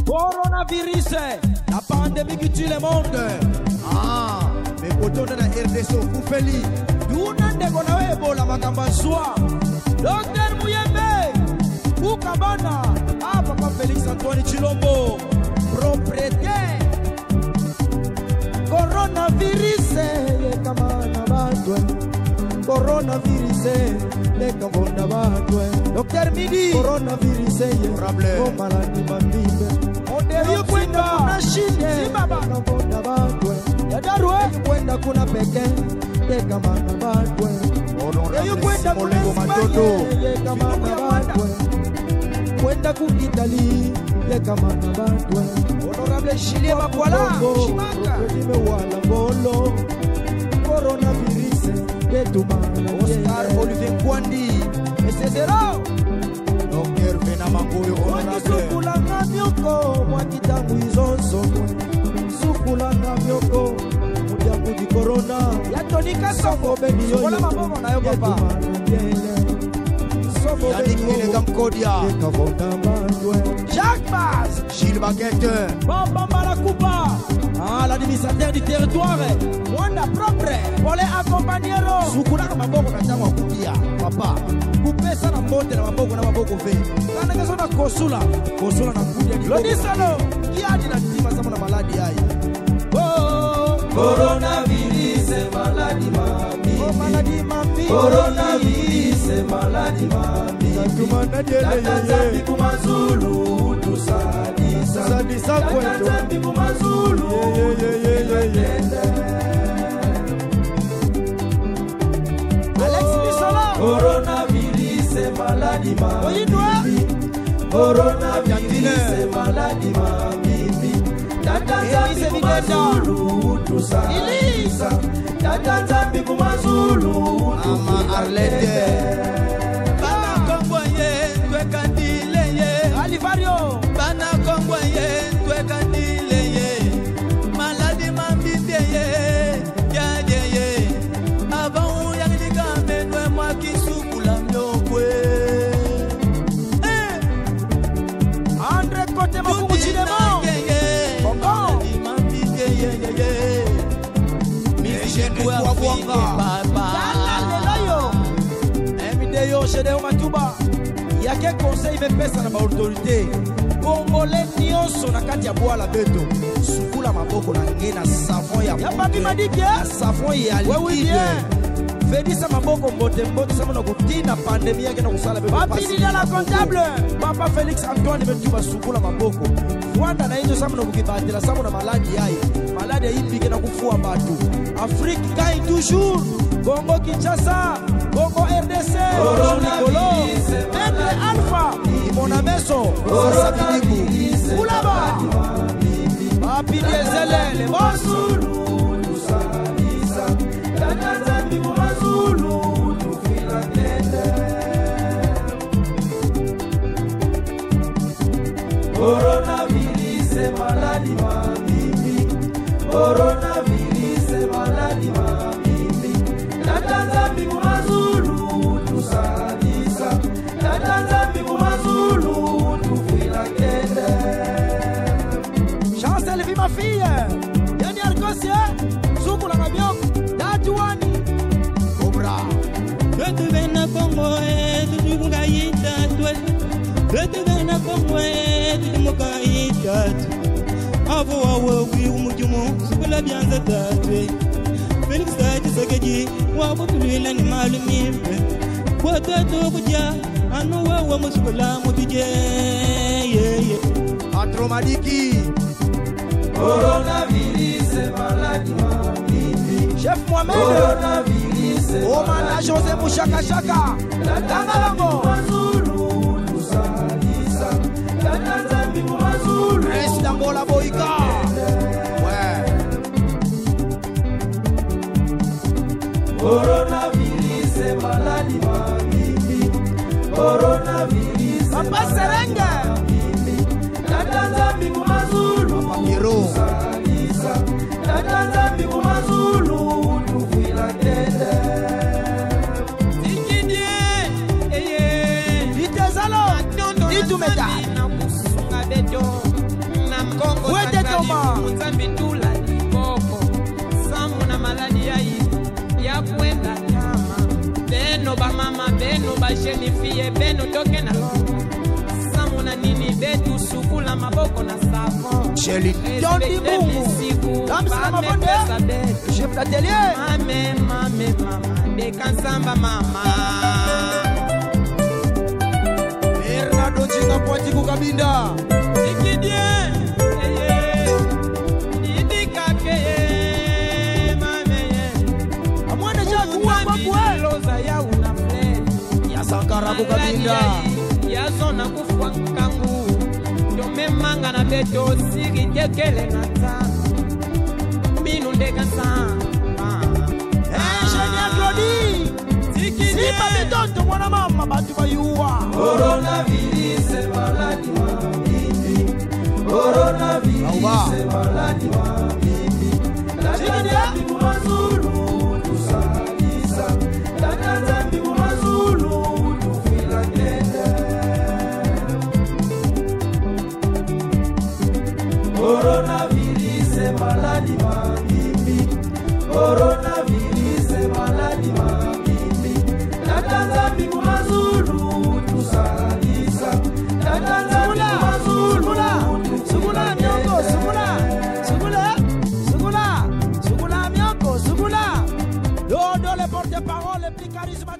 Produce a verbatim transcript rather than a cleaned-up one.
Coronavirus, la pandémie qui tue le monde. Ah, mais pourtant na R D C okufeli. Tuna ndeko na we Ebola, makambo ya nswa. Docteur Muyembe, buka bana. Ah, Papa Félix Antoine Tshilombo, propriétaire. Coronavirus, eh, yeka mana bantu, eh. Coronavirus, eh, yeka vonda bantu, eh. Docteur Midi. Coronavirus, eh, ye. Honorable. O maladi mambi mpe. Modelo yo kwenda kuna Chine, eh, si baba, yeka vonda bantu, eh. Ya daru, eh. Yo kwenda kuna Pékin, yeka mana bantu, eh. Honorable. Yo kwenda kuna Simon Lego Espagne, Matondo, eh, yeka mana bantu, eh. Kwenda ku Italie, yeka mana bantu, eh. Honorable Julien Makwala, Kongo, Shimanga. Propriétaire Wala Ngolo. Coronavirus, eh, yeka mana, Oscar, eh. Olivier Nkwandi, Monsieur Zéro. Docteur Venant Mangoyo, honorable. Mwaki sukulanga myoko, mwaki ntangu izonso. Sukulanga myoko, mu diambu di corona. Ya Tony Kasongo, beni yo. Sukola maboko na yo, papa. Yannick Mineka Mkodia. Jacques Baz. Gilles Baguette. Bamba Malakupa. Ah, l'administrateur du territoire. Mwanda propre. Pole accompagnero. Sukulaka maboko na ntangu ya kudia, papa. Kupesa na mbote na maboko na maboko ve. Kana keso na kosula. Kosula na kudia di Lodisalo. Kiadi na ntima samu na maladi yayi. Oh. Coronavirus, eh, maladi mambi. Oh, maladi mambi. Coronavirus, eh, maladi mambi. Tata Nzambi ku mazulu, tusadisa. Tusadisa kweto. Tata Nzambi ku mazulu, ye, ye, ye, ye, ye, ye. Alex Bisola. Coronavirus, eh, maladi mambi. Oyindwe. Coronavirus, eh, maladi mambi. Tata Nzambi ku mazulu, tusadisa. Tata Nzambi ku mazulu, Mama Arlette. Bana Kongo ye, tweka ndile ye. Alivario. Bana Kongo ye, tweka ndile ye. Maladi mambi ye, ya ye ye. Avant uyangidika meno e mwaki sukula myoko e. Eh. André Kote Makungu Chilemo. Koko. Musique kwa bonga. Tala lelo yo. M D O, Gedeon Matuba. Ya ke conseil me pesa na ba autorité. Congolais nyonso na kati ya bwala beto. Sukula maboko na nge na savon ya, ya papi madike. Na savon ya liquide. Bien. Vedisa maboko mbote mbote samu na kutina pandémie ya ke na kusala beto. Papi mpasi. Ni la comptable. Papa Félix Antoine, beto basukula maboko. Vwanda na inzo samu na kukibatila samu na maladi yayi. Maladi yayi mbi ke na kufwa bantu. Afrique gagne toujours. Congo Kinshasa. Congo R D C. Coronavirus. Maître Alpha. Imona meso. Sasa bidibu. Kulaba. Papi Diesel, le boss. Tata Nzambi ku mazulu, tufwila ntete. Coronavirus, eh, maladi mambi. Coronavirus, eh, maladi mambi. Tata Nzambi ku mazulu, tusadisa. Tata Nzambi ku mazulu, tufwila ntete. Chancel Vie ma fille. Daniel Kosie, sukulanga myoko, that one. Cobra. Beto bena Kongo, eh, tutukuka yi tatu e. Beto bena Kongo, eh, tutumuka yi tatu. Avo wawe kwi umujumu, sukula byanza tatu e. Félix Tshisekedi, wabutulwila ni malu mimpe. Kwa tatu kudia, anu wawe musukula mutuje, ye, ye. Patron Madiki. Coronavirus, eh, maladi mambi. Chef Mohamed. Coronavirus, eh, Omana José Mushakashaka. Tanga bango. Mazulu, tusadisa. Tata Nzambi ku mazulu. Président Bola Boika. Ouais. Coronavirus, eh, maladi mambi. Coronavirus, eh, Papa Serenge. Tata Nzambi ku mazulu. Papa Piero. Tusadisa. Tata Nzambi ku mazulu, tufwila ntete. Zikidie, eye. Itezalo. Matondo na itumeta. Nzambi na kusunga beto. Nzambi tula liboko, samu na maladi yayi ya kwenda ntama. Beno bamama, beno ba jeunes filles, beno toke na longo. Samu na nini? Beto sukula maboko na savon. Chéri Dondi Mungu. Respecter misiku, lambisila mavonde. Chef d'atelier. Mame, mame, mama, ndeka nsamba mama. Bernardo Nzinga Kwati ku Kabinda. Sikidie, eye, idika ke, mame, ye. Amwene ja kuwa kwa kwe. Loza ya una fleur. Ya Sankara ku Kabinda. Ya zona kufwa nkangu. Ndo memanga na beto siri tekele na ta. Minu ndeka nsamba. Ingénieur Claudy. Sipa mitoto mwana mama bantu bayuwa. Coronavirus, maladie mabimbi. Coronavirus, maladie mabimbi. Tata Nzambi mu mazulu tusalisa. Tata Nzambi mu mazulu tufwila nkende. Coronavirus, maladie mabimbi. Coronavirus, maladie mabimbi. Tata Nzambi mu mazulu tusalisa. Tata Nzambi mu mazulu tusalisa. Sukula, sukula, sukula mioko, sukula. Sukula, sukula, sukula mioko, sukula. Dodo, le porte-parole le plus charismatique.